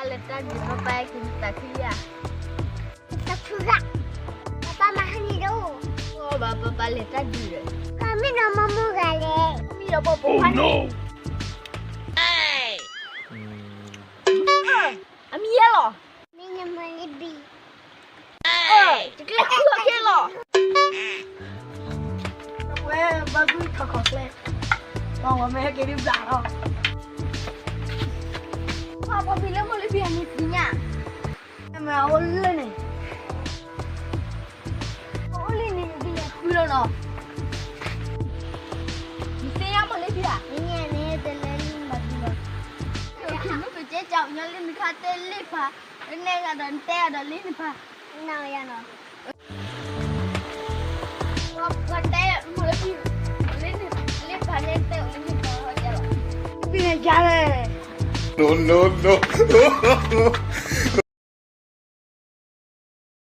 လဲၤတၢ်ဒုး ပၢ်ပၢ်ဟဲက့ၤနသးခုယၤ. သးခုဂၤ, ပၢ်ပၢ်မၤဟါန့ၣ်ဒီး, အိၣ်ဘၣ် ပၢ်ပၢ်လဲၤတၢ်ဒုးဒီး, ကမ့ၢ်ဒီးမ့ၢ်မုၢ်ဂၤလဲၣ်, မ့ၢ်ဒီးပှၤပိာ်ခွါန့ၣ်, အမံၤယဲလီၤ, မ့ၢ်နမၤလၢဘံ တကျဲးဃုအီၤခဲလီၤ. ဝဲဘၣ်ကွံခီၣ်ခီၣ်ကျဲ, ပှၤဝဲမ့ၢ်ဟဲက့ၤဒုးဘျးလီၤ. ပှၤပှၤဘံလၢမိၢ်လၢဘံအမံၤသ့ၣ်ညါ, မ့ၢ်အအိၣ်လၢန့ၣ်, အအိၣ်လၢန့ၣ် နဘံလဲၤဃုလီၤနီၤ. နသ့ၣ်ညါမိၢ်လၢဘံဧါ, နသ့ၣ်ညါန့ၣ် တလဲၤလၢနဘံလီၤ. မ့ၢ်ပကဲကၠီ ညီလၢနခါတဲလ့ၣ်ဖး, နနဲၣ်ဂၤဒီးနတဲဂၤဒီးလၢနဖး, နဝဲယၤနီၤ. ပှၤတဲမိၢ်လၢဘံ, လၢနလ့ၣ်ဖးန့ၣ်တဲအီၤလၢနဖးဟီယၤလီၤ. ဘံန့ၣ်ယၤလဲၣ်. No, no, no.